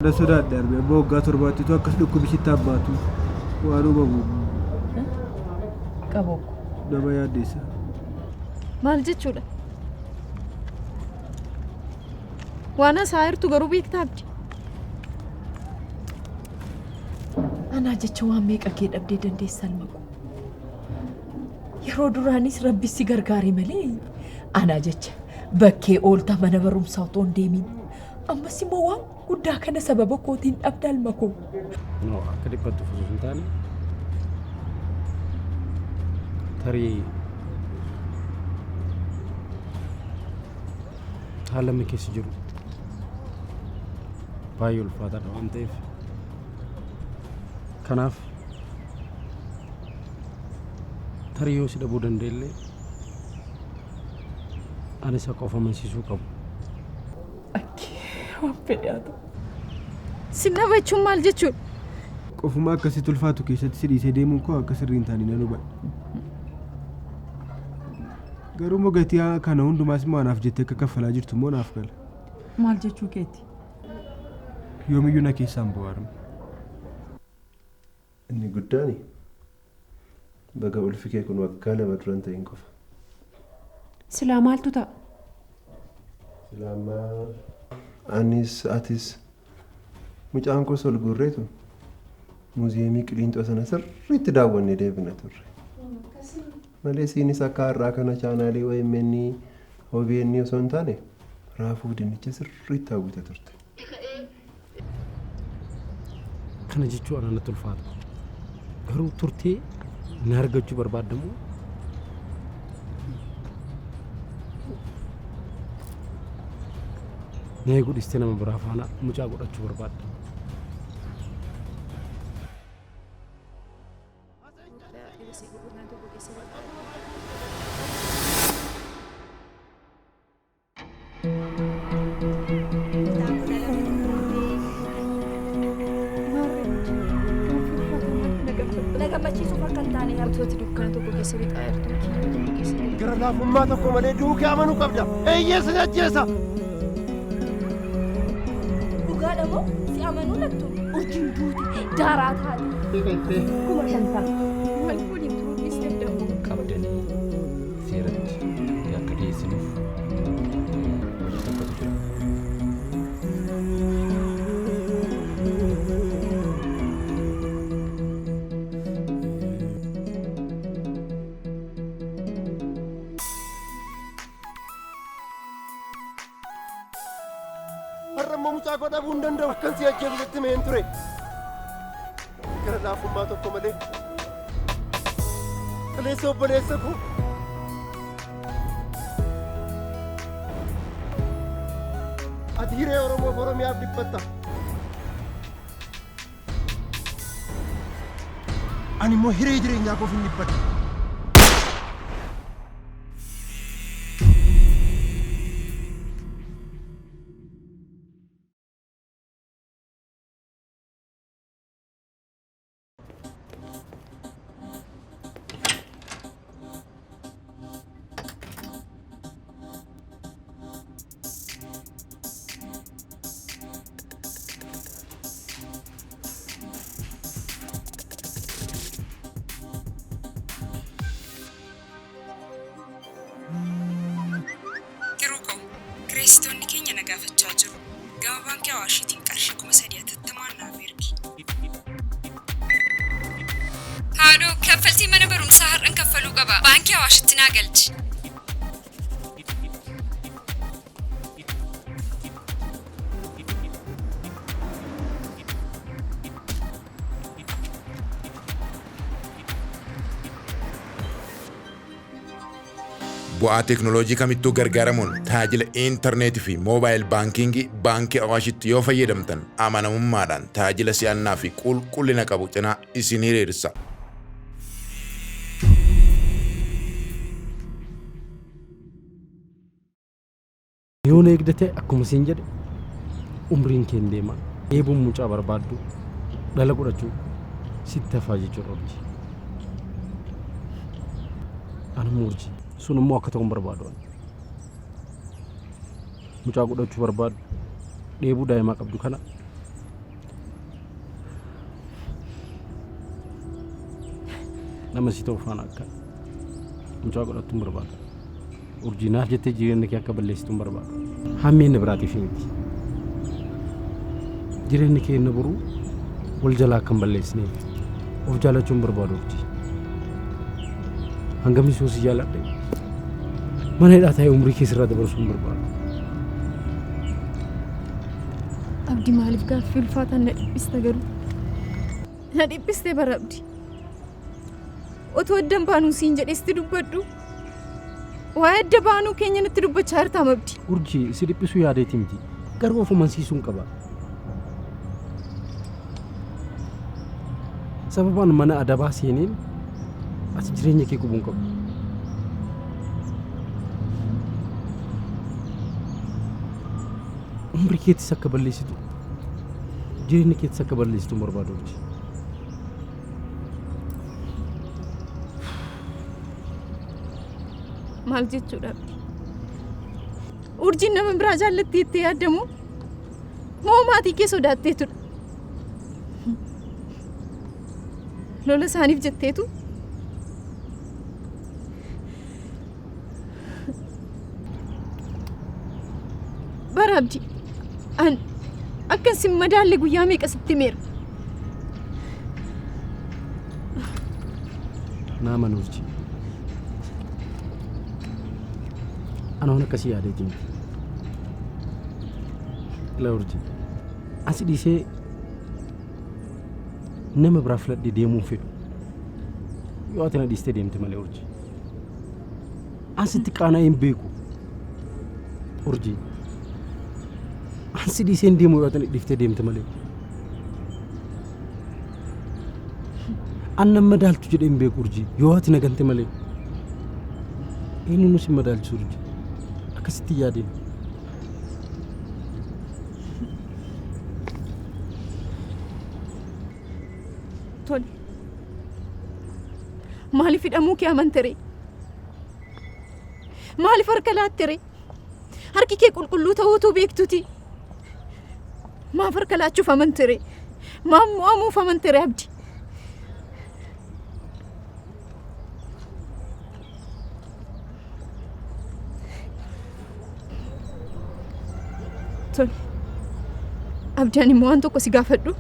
Na sodaadhe harmee amma waggaa torbaattitu akkas dhukkubi sitti hammaatu waan uumamu Qaboo ko. nama yaaddeessa. Maal jechuudha? Waan haasa'aa jirtu garuu beektaa Abdi? Anaa jecha waan meeqa kee dhabdee dandeessa ilma koo. Yeroo duraanis rabbi si gargaare malee anaa jecha bakkee oolta mana barumsaa otoo hin deemin. Ammas immoo waan guddaa kana sababa kootiin dhabda ilma koo. No, akka dhiphattuuf osoo hin taane tarii haala amma keessa jiru baay'ee ulfaataadha waan ta'eef kanaaf tarii yoo si dhabuu danda'ellee anis akka of amansiisuu qabu. Akki waan fedhe haa ta'u. Sin dhaba jechuun maal jechuudha? Qofuma akkasitti ulfaatu keessatti si dhiisee deemuun koo akka sirrii hin taane nan hubadha. Garuu immoo gatii kana hundumaas immoo anaaf jettee akka kaffalaa jirtu immoo naaf gala. Maal jechuu keeti? Yoomiyyuu na keessaa hin ba'u harme. Inni guddaan baga ulfi kee kun waggaa 2 dura hin ta'in qofa. Silaa maaltu ta'a? Silaa amma anis atis mucaan koos ol guurreetu muuziyeemii Qiliinxoo sana sirriitti daawwannee deebina turre. Malee siinis akka har'aa kana chaanaalii OMN, OBN osoo hin taane raafuu dinnicha sirriitti hawwita turte. Kana jechuu anaa natti ulfaata. Garuu turtee na argachuu barbaadda moo? Na eeguu dhiistee nama biraa faana mucaa godhachuu barbaadda. Na gammachiisuuf akka hin taane Utuu ati dukkana tokko keessa lixaa jirtuu kiyyoo tokko keessa lixaa. Gara laafummaa tokko malee du'uu kee amanuu qabda. Eeyyee sin ajjeesa! Dhugaadha moo si amanuu lattu urjiin duute daaraa taate. 50,000. Maaliif waliin turuu dhiistee addaan bahuu qabdanii seeratti akka dhiyeessinuuf hojii tokkotu jira. Har'a immoo mucaa koo dhabuu hin danda'u. Akkan si ajjeesu sitti himeen ture. Gara laafummaa tokko malee. Kaleessa obboleessa koo. Ati hiree Oromoof Oromiyaaf dhiphatta. Ani immoo hiree jireenyaa koof hin dhiphadhu. Tiruu koo, kireessitoonni keenya na gaafachaa jiru. Gama Baankii Awaashiitiin qarshii 3000 atattamaan naaf ergi. Haadhoo, kaffaltii mana barumsaa har'an kaffaluu qaba. Baankii Awaashitti naa galchi. Bu'aa teeknooloojii kamittuu gargaaramuun tajaajila intarneetii fi moobaayil baankiingii Baankii Awaashitti yoo fayyadamtan amanamummaadhaan tajaajila si'annaa fi qulqullina qabu cinaa isin hiriirsa. Yoo na eegda ta'e akkuma siin jedhe umriin kee hin deema. Dheebuun mucaa barbaaddu dhala godhachuu sitti hafaa jechuudha urjii. Anammoo urjii sun immoo akka ta'u hin barbaadu ani. Mucaa godhachuu barbaaddu dheebuu daa'imaa qabdu kana Nama si ta'u faana akka mucaa godhattuun barbaada. Urjii naaf jettee jireenya kee akka balleessituun barbaada. Hammeenna biraatiif miti. Jireenyi kee inni boruu wal jalaa akka hin balleessineef of jaalachuun barbaadu urjii. Hangam isoo si jaaladhe mana hidhaa taa'ee umrii kee sirraa dabarsuu hin barbaadu. Abdi maaliif gaaffii ulfaataan na dhiphista garuu? Na dhiphiste bara Abdi. Otoo adda hin baanuu siin jedhee sitti dubbadhu. Waa'ee adda baanuu keenya natti dubbachaa jirtaam Abdi. Urjii si dhiphisuu yaadeeti miti. Garuu of amansiisuun qaba. Sababaan mana adabaa seeneen ati jireenya kee gubuun qabu. Umrii keetis akka balleessitu jireenya keetis akka balleessitu hin barbaadu Urjii. Maal jechuudha Abdi? Urjiin nama biraa jaallatti jettee yaaddamu moo maatii kee sodaatteetudha? Lola isaaniif jetteetu bara Abdi an akkan sin madaalle guyyaa meeqa sitti himeera. Naa amani Urjii. Ana waan akkasii yaadeeti miti. Ilaa Urjii. Asi dhiisee nama biraa filadhee deemuu hin fedhu. Yoo ati na dhiistee deemte malee Urjii. An sitti qaana'ee hin beeku. Urjii. An si dhiisee hin deemu yoo ati na dhiiftee deemte malee. An nan madaaltu jedhee hin beeku Urjii. Yoo ati na gante malee. Eenyuun si madaalchisu Urjii. Akkasitti yaadeen. Tole. Maaliif hidhamuu kee amante ree? Maaliif harka laatte ree? Harki kee qulqulluu ta'uu utuu beektuti. Maaf harka laachuuf amante ree? Maaf mo'amuuf amante ree Abdi? Tole. Abdi ani immoo waan tokko si gaafadhu.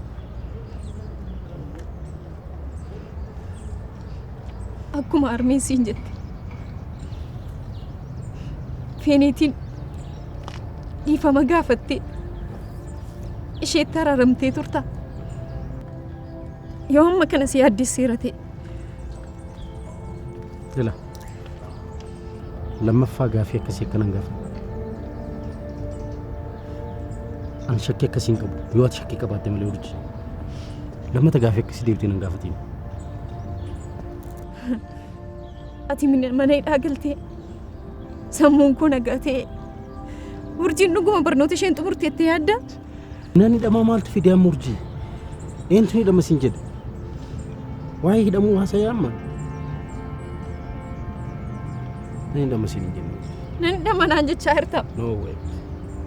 Akkuma harmeen siin jette. Feeneetiin dhiifama gaafattee isheetti araaramtee turta. Yoo amma kana si yaaddesseera ta'e. Jala. Lammaffaa gaafii akkasii akkanan gaafa. An shakkii akkasii hin qabu. Yoo ati shakkii qabaatte malee urji. Lammata gaafii akkasii deebitee nan gaafatiin. Ati mana hidhaa galtee sammuun koo nagaa ta'e urjiin dhuguma barnoota isheen xumurte jettee yaadda? Nan hidhamaa maaltu fide amma urjii? Eentu hidhama siin jedhe? Waa'ee hidhamuu haasa'ee amma? Nan hidhama siin hin jenne. Nan hidhama naan jechaa jirta. No way.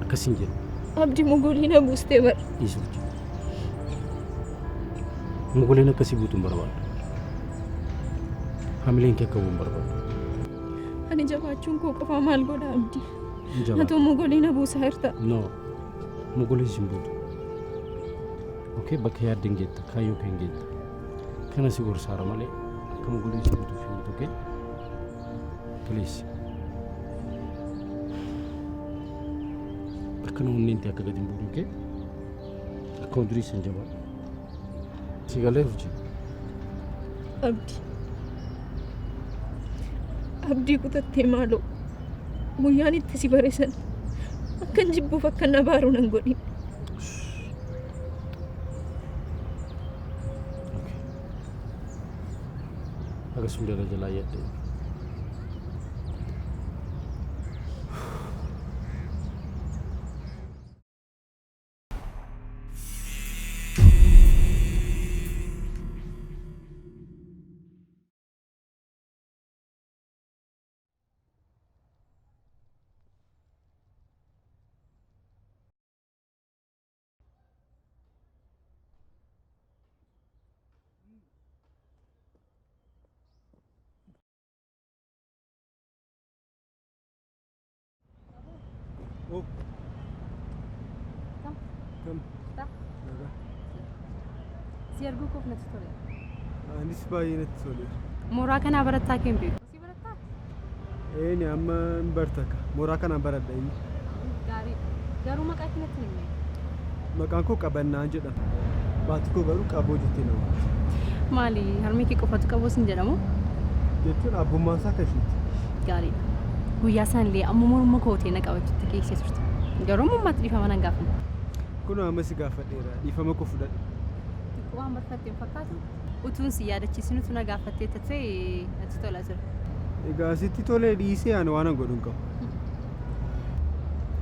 Akkas hin jenne. Abdi mugulii na buustee bara. Dhiisi urjii. Muguleen akkasii buutu hin barbaadu. Hamileen kee akka bu'u hin barbaadu. Ani jabaachuun koo qofaa maal godha Abdi? Hin jabaatu. Atoo mugulii na buusaa jirta. No. Muguleen sin buutu. Okay, bakka yaadde hin geetta, kaayyoo kee hin geetta. Kana si gorsaara malee akka muguleen si buutuuf hin miti, okay? Please. Akkana onneen tee akka gadi hin buune, okay? Akkuma durii san jabaadhu. Si galee hojii. Abdi. Abdii kutattee maaloo. Guyyaan itti si bare sana akkan jibbuuf akkan abaaru nan godhin. Akkasuma jala jalaa yaadde. Si arguu koof natti tole. Anis baay'ee natti toleera. Mooraa kanaa barattaa kee hin beeku. Si barattaa? Eeni amma hin bartaka. Mooraa kanaan baradha inni. Gaariidha. Garuu maqaa kee natti hin himne. Maqaan koo Qabannaa jedhama. Maatii koo garuu Qaboo jettee na waamti. Maali harmee kee qofatu qaboo sin jedhamu? Jechuun abbummaan isaa kan isheeti. Gaariidha. Guyyaa sana illee amma morma kootee na qabachuutti geessee turte. Garuu amma ammaatti dhiifama nan gaafanne. Kunoo amma si gaafadheera. Dhiifama koo fudhadhu. Xiqqoo waan barfatte hin fakkaatu. Utuun si yaadachiisinitu na gaafatteetta ta'e natti tola ture. Egaa sitti tolee dhiisee ani waanan godhu hin qabu.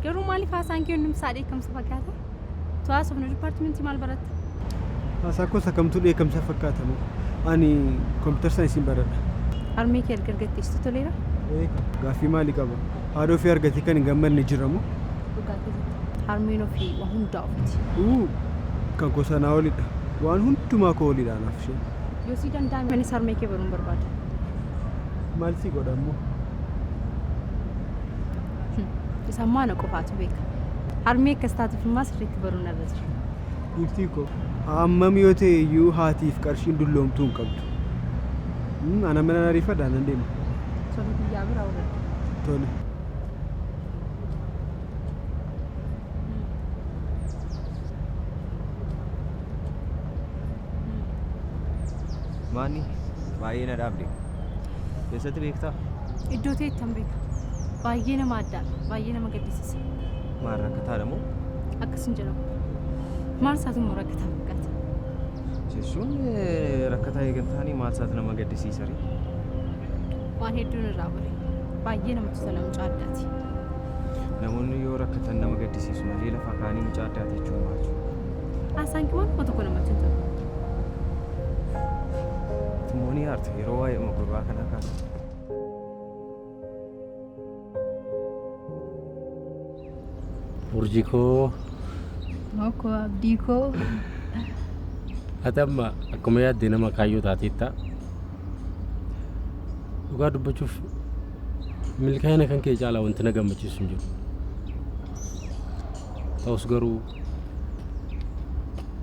Garuu maaliif haasaan kee hundumsaa dheekkamsa fakkaata? Utuu haasofnu dipaartimentii maal baratta? Haasaa koo isa kamtu dheekkamsa fakkaata moo? Ani kompiitar saayinsiin baradha. Harmee kee erga argattee sitti toleera? Ee gaaffii maalii qaba? Haadha ofii argatee kan hin gammadne jira moo? Dhugaa kee jette. Harmeen ofii waa hundaa ofiiti. Uu kan koo sanaa olidha. Waan hundumaa koo olidha anaaf isheen. Yoo sii danda'ame anis harmee kee baruun barbaada. Maal sii godha immoo? Isa ammoo ana qofaatu beeka. Harmee akkas taatuuf immoo sirriitti baruun narra jira. Giiftii koo hammam yoo ta'e iyyuu haatiif qarshiin dulloomtuu hin qabdu. Ana mana ariifadha nan deema. Tole guyyaa biraa wal argina. Tole. Maanni baay'ee na dhaabde. Keessatti beektaa? Iddoo ta'ettan beeka. Baay'ee nama addaadha. Baay'ee nama gaddisiisa. Maal rakkataadha moo? Akkas hin jedhamu. Maal isaatu immoo rakkataa fakkaata? Jechuun rakkataa eegan ta'anii maal isaatu nama gaddisiisa ree? Waan hedduun irraa bare. Baay'ee namatti tola mucaa addaati. Namoonni yoo rakkatan nama gaddisiisu malee lafaa ka'anii mucaa addaati jechuun maal jechuudha? Haasaan kee waanuma tokko namatti hin tolu. Ati immoo ni aarta yeroo waa'eedhuma gurbaa kanaa kaastu. Urjii koo. Mokoo abdii koo. Ati amma akkuma yaadde nama kaayyoo taateetta. Dhugaa dubbachuuf milkaa'ina kan kee caalaa wanti na gammachiisu hin jiru. Ta'us garuu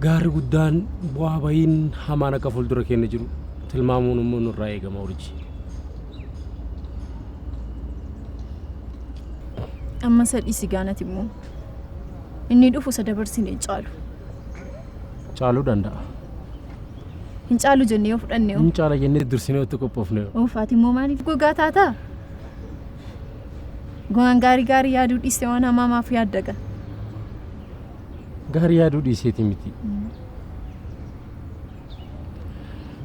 gaarri guddaan bu'aa bahiin hamaan akka fuuldura keenya jiru tilmaamuun immoo nurraa eegama urjii. Amma isa dhiisi gaanati immoo. Inni dhufu isa dabarsine hin caalu. Caaluu danda'a. Hin caalu jennee yoo fudhanne hoo? Hin caala jennee dursinee itti qophoofne hoo? Uuff ati immoo maaliif gogaa taataa? Waan gaarii gaarii yaaduu dhiiste waan hamaa maaf yaadda gaa? Gaarii yaaduu dhiiseeti miti.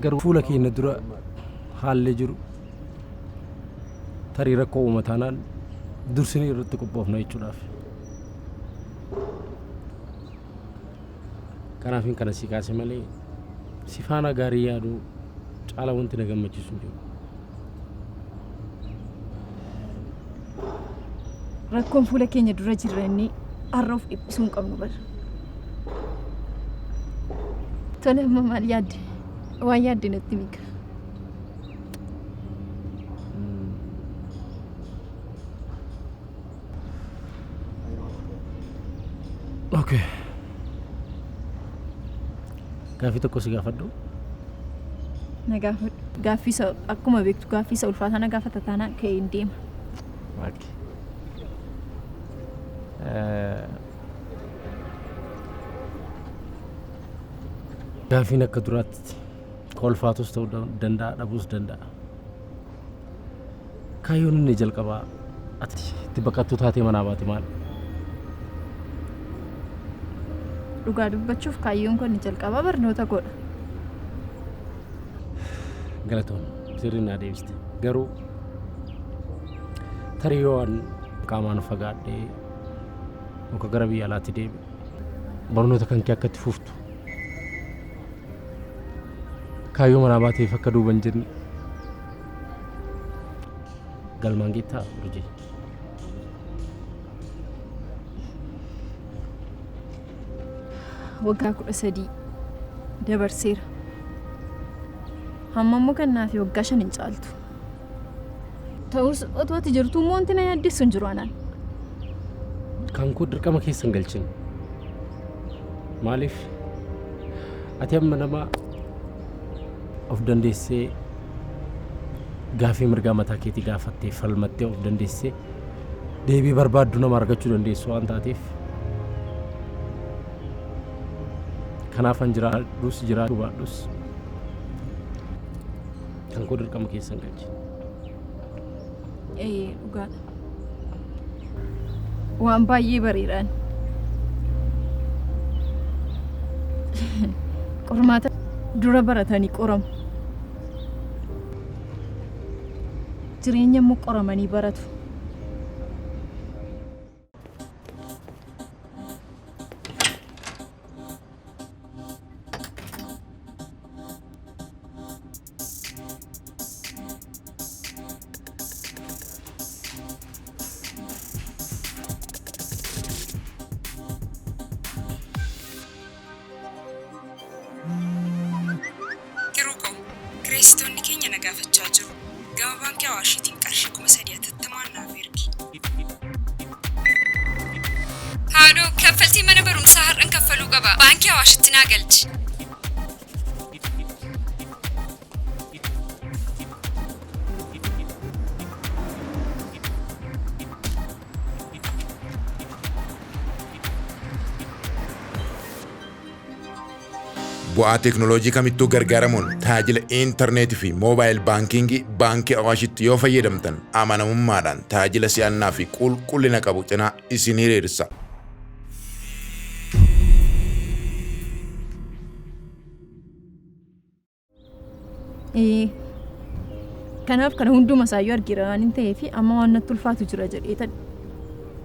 Garuu fuula keenya dura haalli jiru tarii rakkoo uuma taanaan dursinee irratti qophoofna jechuudhaaf. Kanaafin kana si kaase malee si faana gaarii yaaduu caala wanti na gammachiisu hin jiru. Rakkoon fuula keenya dura jirra jennee har'a of dhiphisuu hin qabnu bar. Tole amma maal yaadde? Waan yaadde natti himi kaa. Okay. Gaaffii tokko si gaafadhu. Na gaafadhu. Gaaffii isa akkuma beektu gaaffii isa ulfaataa na gaafata taanaan ka'ee hin deema. Okay. Gaaffiin akka duraatti ka ulfaatus ta'uu danda'a dhabuus danda'a. Kaayyoon inni jalqabaa ati itti baqattuu taatee manaa baate maal? Dhugaa dubbachuuf kaayyoon koo inni jalqabaa barnoota koodha. Galatoomi sirrii naa deebiste. Garuu tarii yoo an qaamaan fagaadhee yookaan gara biyya alaatti deebi'e barnoota kan kee akka itti fuftu kaayyoo manaa baateef akka duuba hin jenne galmaan geettaa urjii. Waggaa 13 dabarseera. Hamma immoo kan naafi waggaa 5 hin caaltu. Ta'us otoo ati jirtuu immoo wanti na yaaddessu hin jiru anaan. Kan koo dirqama keessa hin galchin. Maaliif Ati amma nama of dandeessee gaaffii mirgaa mataa keetii gaafattee falmattee of dandeessee deebii barbaaddu nama argachuu dandeessu waan taateef kanaafan jiraadhus jiraachuu baadhus kan koo dirqama keessan galche. Ee dhugaadha. Waan baay'ee bareedhaan. Qormaata dura baratanii qoramu. Jireenya immoo qoramanii baratu. Tiruu koo, kireessitoonni keenya na gaafachaa jiru. Gama baankii Awaashiitiin qarshii 3000 hatattamaan naaf ergi. Haadhoo, kaffaltii mana barumsaa har'an kaffaluu qaba. Baankii Awaashitti naa galchi. Bu'aa teeknooloojii kamittuu gargaaramuun tajaajila intarneetii fi moobaayil baankiingii Baankii Awaashitti yoo fayyadamtan amanamummaadhaan tajaajila si'annaa fi qulqullina qabu cinaa isin hiriirsa. Ee, Kanaaf kana hunduma isaayyuu argeera waan hin ta'eef amma waan natti ulfaatu jira jedhee tan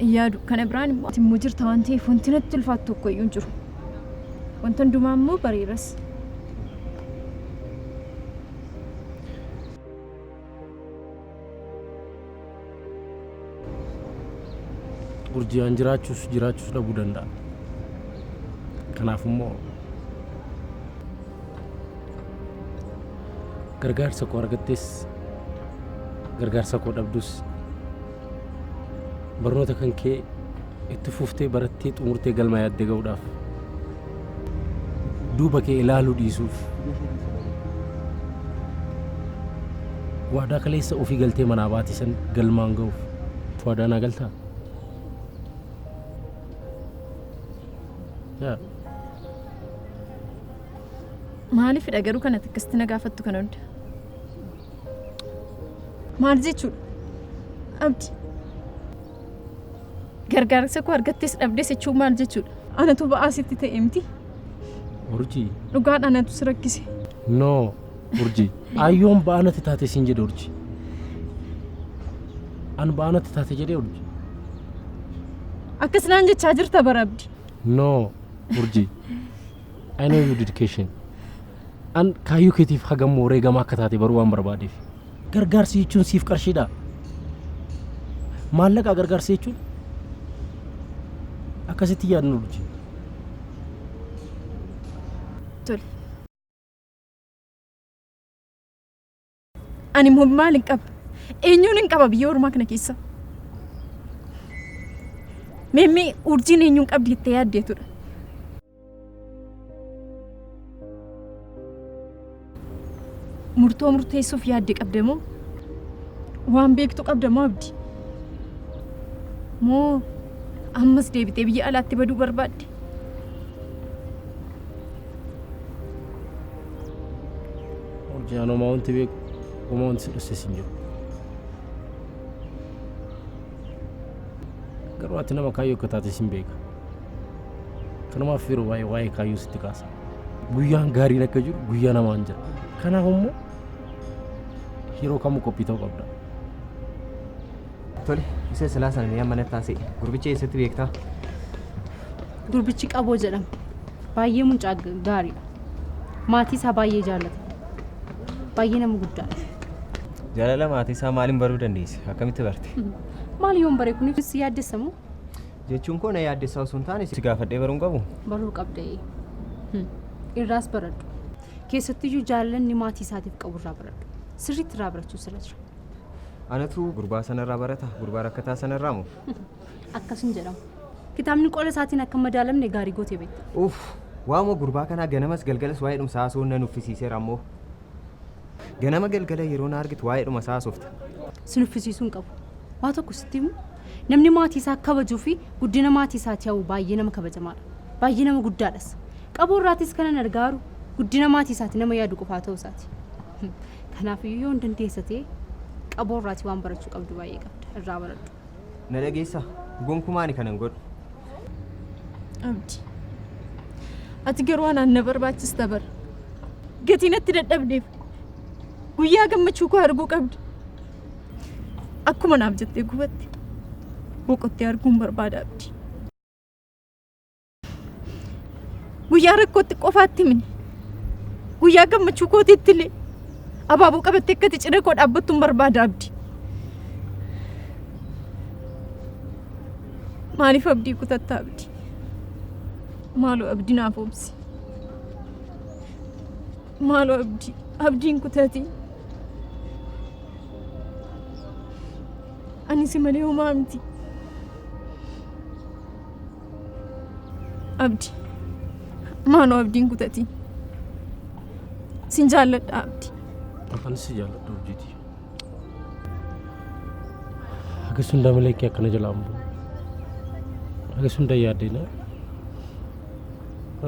hin yaadu. Kana biraan immoo ati immoo jirta waan ta'eef wanti natti ulfaatu tokko iyyuu hin jiru. Wanta hundumaa immoo bareeras. Urjii an jiraachuus jiraachuus dhabuu danda'a. Kanaaf immoo gargaarsa koo argattes gargaarsa koo dhabdus barnoota kan kee itti fuftee barattee xumurtee galma yaaddee ga'uudhaaf duuba kee ilaaluu dhiisuuf waadaa kaleessa ofii galtee manaa baate san galmaan ga'uuf waadaa naa galtaa? Yaa. Maaliifidha garuu kanatti akkasitti na gaafattu kana hunda? Maal jechuudha? Abdi. Gargaarsa koo argattes dhabdes jechuun maal jechuudha? Anatu ba'aa sitti ta'e miti. Urjii. Dhugaan anatu si rakkise. No Urjii. Ayyoon ba'aa natti taate siin jedhe Urjii. An ba'aa natti taate jedhee Urjii. Akkas naan jechaa jirta bara Abdi. No Urjii. I know your dedication. An kaayyoo keetiif hagam wareegamaa akka taate baruu waan barbaadeef. Gargaarsi jechuun siif qarshiidha. Maallaqaa gargaarsi jechuun akkasitti yaadnu Urjii. Tole. Ani immoo maalin qaba? Eenyuun hin qaba biyya ormaa kana keessa? Meemmee urjiin eenyuun qabdi jettee yaaddeetudha. Murtoo murteessuuf yaadde qabda moo? Waan beektu qabda moo abdi? Moo ammas deebitee biyya alaatti baduu barbaadde? Urjii an homaa wanti beeku homaa wanti si dhosses hin jiru. Garuu ati nama kaayyoo akka taate sin beeka. Kanumaaf yeroo baay'ee waa'ee kaayyoo sitti kaasa. Guyyaan gaariin akka jiru guyyaa namaan jira. Kanaaf immoo yeroo kamuu qophii ta'uu qabda. Tole, isa silaa sana mee amma natti haasa'e. Gurbicha eessatti beektaa? Gurbichi Qaboo jedhama. Baay'ee mucaa gaariidha. Maatii isaa baay'ee jaallata. Baay'ee nama guddaadha. Jaalala maatii isaa maaliin baruu dandeesse? Akkamitti barte? Maal yoon bare kunis si yaaddessa moo? Jechuun koo na yaaddessaa osoo hin taane si gaafadhee baruu hin qabu? Baruu qabda ee. Irraas baradhu. Keessattiyyuu jaalalli maatii isaatiif qabu irraa baradhu. Sirriitti irraa barachuun sirra jira. Anatu gurbaa sanarraa barata? Gurbaa rakkataa sanarraa moo? Akkas hin jedhamu. Kitaabni qola isaatiin akka hin madaalamne gaarii gootee beekta. Uff! Waamuma gurbaa kanaa ganamas galgalas waa'ee dhumsa haasa'uun na nuffisiiseera ammoo. Ganama galgala yeroo na argitu waa'ee dhuma isaa haasofta. Si nuffisiisuu hin qabu. Waa tokko sitti himu namni maatii isaa kabajuu fi guddina maatii isaatii hawwu baay'ee nama kabajamaadha. Baay'ee nama guddaadhas. Qaboo irraatis kanan argaaru guddina maatii isaati nama yaadu qofaa ta'uu isaati. Kanaafiyyuu yoo hin dandeessa ta'e qaboo irraatii waan barachuu qabdu baay'ee qabda. Irraa baradhu. Na dhageessaa? Gonkumaa ani kana hin godhu. Abdi. Ati garuu anaan na barbaachista bar. Gatii natti dadhabdeef guyyaa gammachuu koo arguu qabda. Akkuma naaf jettee gubatte boqottee arguun barbaada Abdi. Guyyaa rakkootti qofaatti mini. Guyyaa gammachuu kootiitti illee abaaboo qabattee akka ati cina koo dhaabbattuun barbaada Abdi. Maaliif abdii kutatta Abdi? Maaloo Abdi naaf obsi. Maaloo Abdi, abdiin kutatii. Ani si malee homaa miti. Abdi, maaloo abdiin kutatii. Sin jaalladha Abdi. Anis si jaalladha urjiiti. Hagas hunda malee kee akkana jalaa hin bu'u. Hagas hunda yaaddee na.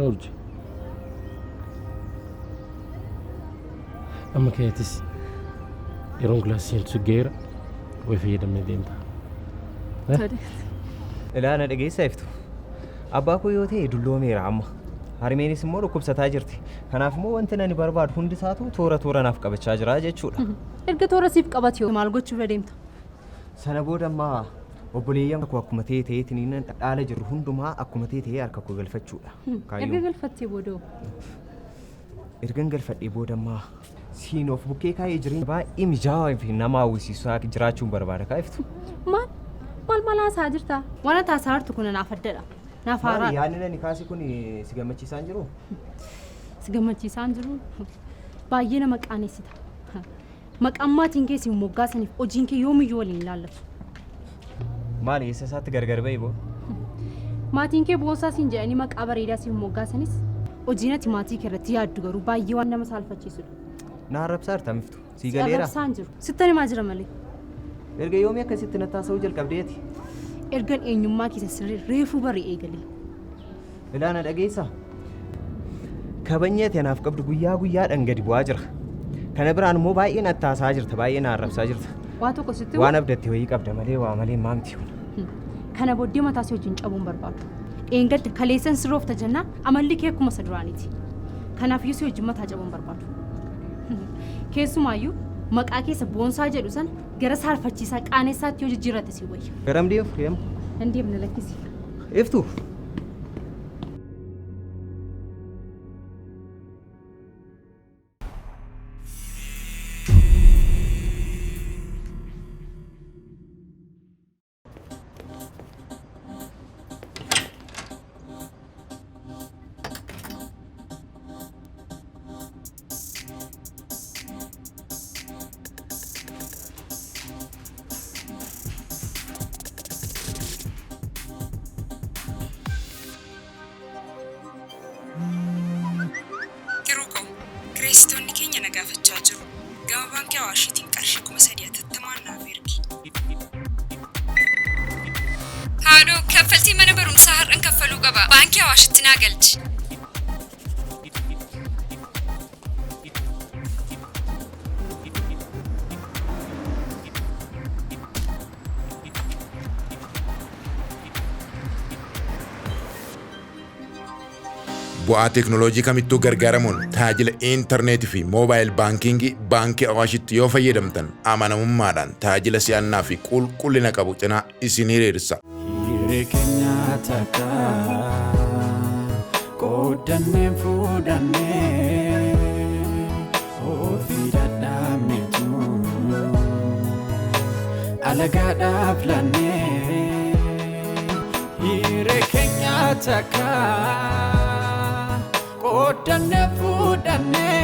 Urji. Amma keetis yeroon kilaasii seentu si ga'eera. Way fayyadamnee deemta. Ilaa na dhageessaa iftu. Abbaa koo yoo ta'e dulloomeera amma. Harmeenis immoo dhukkubsataa jirti. Kanaaf immoo wanti ani barbaadu hundi isaatu toora toora naaf qabachaa jira jechuudha. Erga toora siif qabate hoo maal gochuuf adeemta? Sana booda ammaa obboleeyyan koo akkuma ta'e ta'eetiin dhaala jiru hundumaa akkuma ta'e ta'ee harka koo galfachuudha. Erga Kaayyoon. galfattee booda hoo? Ergan galfadhee booda ammaa siin of bukkee kaa'ee jireenya baay'ee mijaawaa fi nama hawwisiisaa jiraachuun barbaada kaa'iftu. Maal? Maal maal haasaa jirta? Waan ati haasaa jirtu kun naaf addadha. Naaf Maali haaraadha. yaadni nani kaase kun si gammachiisaa hin jiruu? Si gammachiisaa hin jiruu? Baay'ee nama qaanessita. Maqaan maatiin kee siif moggaasaniif hojiin kee yoomiyyuu wal hin ilaallatu. Maali eessa isaatti gargar ba'e boo? Maatiin kee boonsaa siin jedhanii maqaa bareedaa siif moggaasanis hojiin ati maatii kee irratti yaaddu garuu baay'ee waan nama saalfachiisudha. Na arrabsaa jirta miftu. Sii Si galeera? arrabsaa hin jiru. Sittan himaa jira malee. Erga yoomii akkasitti natti haasa'uu jalqabdee ati? Ergan eenyummaa kee isa sirrii reefuu bare eegalee. Ilaa na dhageessaa? Kabajni ati anaaf qabdu guyyaa guyyaadhaan gadi bu'aa jira. Kana biraan immoo baay'ee natti haasa'aa jirta, baay'ee na arrabsaa jirta. Waa tokko sitti himu? Waan abdatte wayii qabda malee waa malee maa miti kun. Kana booddee mataa si wajjin cabuu hin barbaadu. Dheengadda kaleessan sirroofta jennaan amalli kee akkuma isa duraaniiti. Kanaafiyyuu si wajjin mataa cabuu hin barbaadu. Keessumaayyuu maqaa keessa boonsaa jedhu sana gara saalfachiisaa qaanessaatti yoo jijjiirratte sii wayya. Garam deemtu deemu? Hin deemne lakkisi. Iftu! Tiruu koo, kireessitoonni keenya na gaafachaa jiru. Gama baankii Awaashiitiin qarshii 3000 atattamaan naaf ergi. Haadhoo, kaffaltii mana barumsaa har'an kaffaluu qaba. Baankii Awaashitti naa galchi. Bu'aa teeknooloojii kamittuu gargaaramuun tajaajila intarneetii fi moobaayil baankiingii Baankii Awaashitti yoo fayyadamtan amanamummaadhaan tajaajila si'annaa fi qulqullina qabu cinaa isin hiriirsa. Hiree keenya takka qooddanneen fuudhannee ofii dadhabneetu alagaadhaaf laannee. Hiree keenya takka qooddannee fuudhannee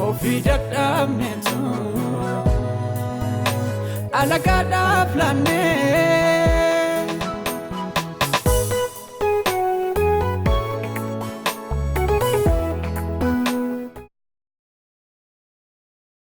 ofii dadhabneetu alagaadhaaf laannee.